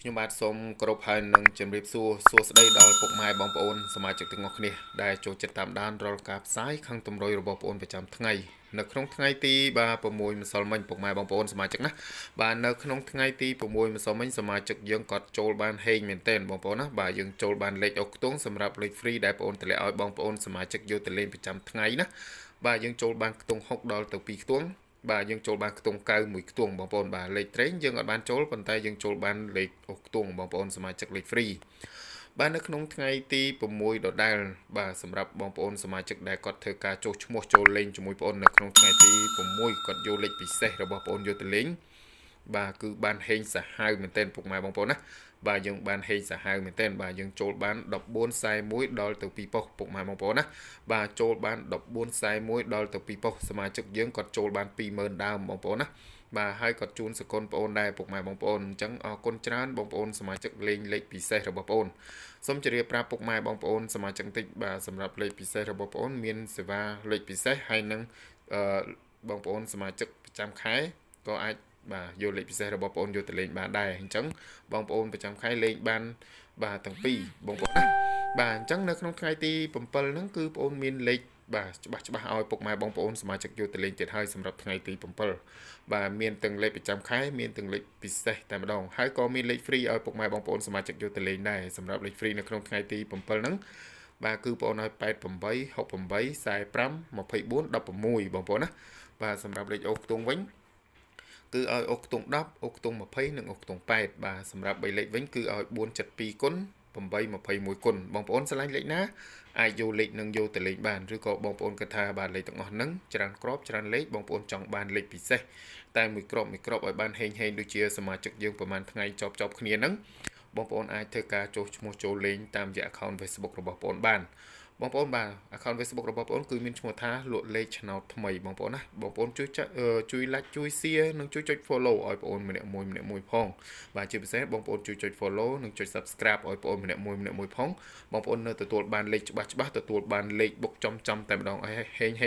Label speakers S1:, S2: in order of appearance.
S1: ខ្ញុំបាទសូមគោរពហើយនឹងជម្រាបសួរសួស្តីដល់ពុកម៉ែបងប្អូនសមាជិកទាំងអស់គ្នាដែលចូលចិត្តតាមដានរាល់ការផ្សាយខាងតម្រុយរបស់បងប្អូនប្រចាំថ្ងៃនៅក្នុងថ្ងៃទីបាទ6ម្សិលមិញពុកម៉ែបងប្អូនសមាជិកណាបាទនៅក្នុងថ្ងៃទី6ម្សិលមិញសមាជិកយើងក៏ចូលបានហេងមែនទែនបងប្អូនណាបាទយើងចូលបានលេខអុកខ្ទង់សម្រាប់លេខ free ដែលបងប្អូនតម្លាក់ឲ្យបងប្អូនសមាជិកយកទៅលេងប្រចាំថ្ងៃណាបាទយើងចូលបានខ្ទង់6ដល់ទៅ2ខ្ទង់បាទយើងចូលបានខ្ទង់9មួយខ្ទង់បងប្អូនបាទលេខត្រេងយើងអត់បានចូលប៉ុន្តែយើងចូលបានលេខអូខ្ទង់បងប្អូនសមាជិកលេខ free បាទនៅក្នុងថ្ងៃទី6ដដែលបាទសម្រាប់បងប្អូនសមាជិកដែលគាត់ធ្វើការចុះឈ្មោះចូលលេងជាមួយបងប្អូននៅក្នុងថ្ងៃទី6គាត់យកលេខពិសេសរបស់បងប្អូនយកទៅលេងបាទគឺបានហេងសាហាវមែនទែនពុកម៉ែបងប្អូនណាបាទយើងបានហេងសាហាវមែនទែនបាទយើងចូលបាន1441ដល់ទៅ2ប៉ុស្តិ៍ពុកម៉ែបងប្អូនណាបាទចូលបាន1441ដល់ទៅ2ប៉ុស្តិ៍សមាជិកយើងគាត់ចូលបាន20000ដើមបងប្អូនណាបាទហើយគាត់ជូនសកុនបងប្អូនដែរពុកម៉ែបងប្អូនអញ្ចឹងអរគុណច្រើនបងប្អូនសមាជិកលេងលេខពិសេសរបស់បងប្អូនសូមជម្រាបប្រាប់ពុកម៉ែបងប្អូនសមាជិកបន្តិចបាទសម្រាប់លេខពិសេសរបស់បងប្អូនមានសេវាលេខពិសេសហើយនឹងអឺបងប្អូនសមាជិកប្រចាំខែក៏អាចបាទយកលេខពិសេសរបស់បងប្អូនយកទៅលេងបានដែរអញ្ចឹងបងប្អូនប្រចាំខែលេងបានបាទទាំងពីរបងប្អូនណាបាទអញ្ចឹងនៅក្នុងថ្ងៃទី7ហ្នឹងគឺបងប្អូនមានលេខបាទច្បាស់ច្បាស់ឲ្យពុកម៉ែបងប្អូនសមាជិកយកទៅលេងទៀតហើយសម្រាប់ថ្ងៃទី7បាទមានទាំងលេខប្រចាំខែមានទាំងលេខពិសេសតែម្ដងហើយក៏មានលេខ free ឲ្យពុកម៉ែបងប្អូនសមាជិកយកទៅលេងដែរសម្រាប់លេខ free នៅក្នុងថ្ងៃទី7ហ្នឹងបាទគឺបងប្អូនឲ្យ88 68 45 24 16បងប្អូនណាបាទសម្រាប់លេខអូខ្ទង់វិញគឺឲ្យអូខ្ទង់10អូខ្ទង់20និងអូខ្ទង់8បាទសម្រាប់3លេខវិញគឺឲ្យ472គុណ821គុណបងប្អូនស្រឡាញ់លេខណាអាចយកលេខនឹងយកទៅលេងបានឬក៏បងប្អូនគិតថាបាទលេខទាំងអស់ហ្នឹងច្រើនក្របច្រើនលេខបងប្អូនចង់បានលេខពិសេសតែមួយក្របមួយក្របឲ្យបានហេងហេងដូចជាសមាជិកយើងប្រហែលថ្ងៃចប់ចប់គ្នាហ្នឹងបងប្អូនអាចធ្វើការចុះឈ្មោះចូលលេងតាមរយៈ account Facebook របស់បងប្អូនបានបងប្អូនបាទ account Facebook របស់បងប្អូនគឺមានឈ្មោះថាលក់លេខឆ្នោតថ្មីបងប្អូនណាបងប្អូនជួយជួយ like ជួយ share និងជួយចុច follow ឲ្យបងប្អូនម្នាក់មួយម្នាក់មួយផងបាទជាពិសេសបងប្អូនជួយចុច follow និងចុច subscribe ឲ្យបងប្អូនម្នាក់មួយម្នាក់មួយផងបងប្អូននៅទទួលបានលេខច្បាស់ច្បាស់ទទួលបានលេខបុកចំចំតែម្ដងឲ្យហេងហេង។